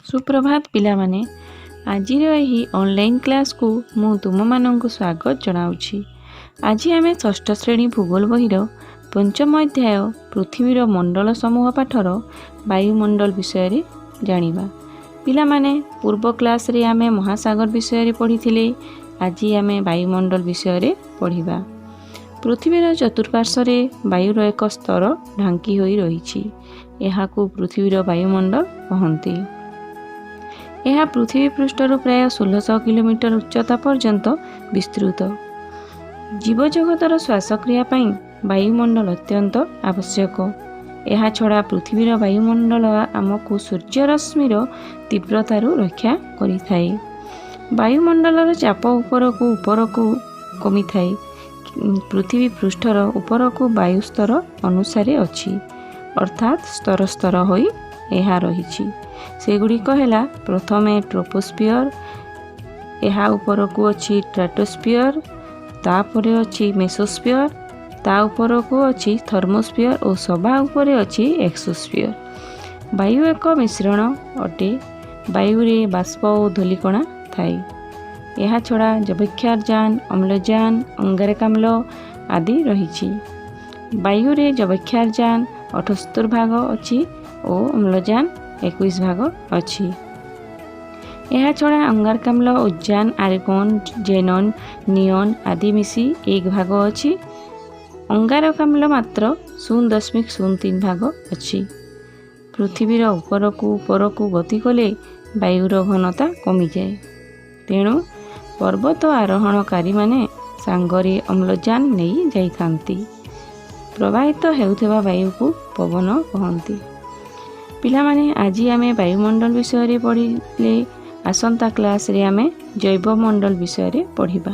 ସୁପ୍ରଭାତ ପିଲାମାନେ। ଆଜିର ଏହି ଅନଲାଇନ୍ କ୍ଲାସ୍କୁ ମୁଁ ତୁମମାନଙ୍କୁ ସ୍ୱାଗତ ଜଣାଉଛି। ଆଜି ଆମେ ଷଷ୍ଠ ଶ୍ରେଣୀ ଭୂଗୋଳ ବହିର ପଞ୍ଚମ ଅଧ୍ୟାୟ ପୃଥିବୀର ମଣ୍ଡଳ ସମୂହ ପାଠର ବାୟୁମଣ୍ଡଳ ବିଷୟରେ ଜାଣିବା। ପିଲାମାନେ, ପୂର୍ବ କ୍ଲାସ୍ରେ ଆମେ ମହାସାଗର ବିଷୟରେ ପଢ଼ିଥିଲେ। ଆଜି ଆମେ ବାୟୁମଣ୍ଡଳ ବିଷୟରେ ପଢ଼ିବା। ପୃଥିବୀର ଚତୁଃପାର୍ଶ୍ୱରେ ବାୟୁର ଏକ ସ୍ତର ଢାଙ୍କି ହୋଇ ରହିଛି। ଏହାକୁ ପୃଥିବୀର ବାୟୁମଣ୍ଡଳ କହନ୍ତି। ଏହା ପୃଥିବୀ ପୃଷ୍ଠରୁ ପ୍ରାୟ 1600 କିଲୋମିଟର ଉଚ୍ଚତା ପର୍ଯ୍ୟନ୍ତ ବିସ୍ତୃତ। ଜୀବଜଗତର ଶ୍ୱାସକ୍ରିୟା ପାଇଁ ବାୟୁମଣ୍ଡଳ ଅତ୍ୟନ୍ତ ଆବଶ୍ୟକ। ଏହାଛଡ଼ା ପୃଥିବୀର ବାୟୁମଣ୍ଡଳ ଆମକୁ ସୂର୍ଯ୍ୟରଶ୍ମିର ତୀବ୍ରତାରୁ ରକ୍ଷା କରିଥାଏ। ବାୟୁମଣ୍ଡଳର ଚାପ ଉପରକୁ ଉପରକୁ କମିଥାଏ। ପୃଥିବୀ ପୃଷ୍ଠର ଉପରକୁ ବାୟୁ ସ୍ତର ଅନୁସାରେ ଅଛି, ଅର୍ଥାତ୍ ସ୍ତର ସ୍ତର ହୋଇ ଏହା ରହିଛି। ସେଗୁଡ଼ିକ ହେଲା, ପ୍ରଥମେ ଟ୍ରୋପୋସ୍ଫିୟର, ଏହା ଉପରକୁ ଅଛି ଷ୍ଟ୍ରାଟୋସ୍ଫିୟର, ତାପରେ ଅଛି ମେସୋସ୍ଫିୟର, ତା ଉପରକୁ ଅଛି ଥର୍ମୋସ୍ଫିୟର ଓ ସବା ଉପରେ ଅଛି ଏକ୍ସୋସ୍ଫିୟର। ବାୟୁ ଏକ ମିଶ୍ରଣ ଅଟେ। ବାୟୁରେ ବାଷ୍ପ ଓ ଧୂଳିକଣା ଥାଏ। ଏହାଛଡ଼ା ଯବକ୍ଷାରଜାନ, ଅମ୍ଳଜାନ, ଅଙ୍ଗାରକାମ୍ଳ ଆଦି ରହିଛି। ବାୟୁରେ ଯବକ୍ଷାରଜାନ 78 ଭାଗ ଅଛି ଓ ଅମ୍ଳଜାନ 21 ଭାଗ ଅଛି। ଏହାଛଡ଼ା ଅଙ୍ଗାରକାମ୍ଳ, ଓଜୋନ, ଆର୍ଗନ୍, ଜେନନ୍, ନିଅନ୍ ଆଦି ମିଶି 1 ଭାଗ ଅଛି। ଅଙ୍ଗାରକାମ୍ଳ ମାତ୍ର 0.03 ଭାଗ ଅଛି। ପୃଥିବୀର ଉପରକୁ ଉପରକୁ ଗତି କଲେ ବାୟୁର ଘନତା କମିଯାଏ। ତେଣୁ ପର୍ବତ ଆରୋହଣକାରୀମାନେ ସାଙ୍ଗରେ ଅମ୍ଳଜାନ ନେଇ ଯାଇଥାନ୍ତି। ପ୍ରବାହିତ ହେଉଥିବା ବାୟୁକୁ ପବନ କହନ୍ତି। ପିଲାମାନେ, ଆଜି ଆମେ ବାୟୁମଣ୍ଡଳ ବିଷୟରେ ପଢ଼ିଲେ। ଆସନ୍ତା କ୍ଲାସ୍ରେ ଆମେ ଜୈବମଣ୍ଡଳ ବିଷୟରେ ପଢ଼ିବା।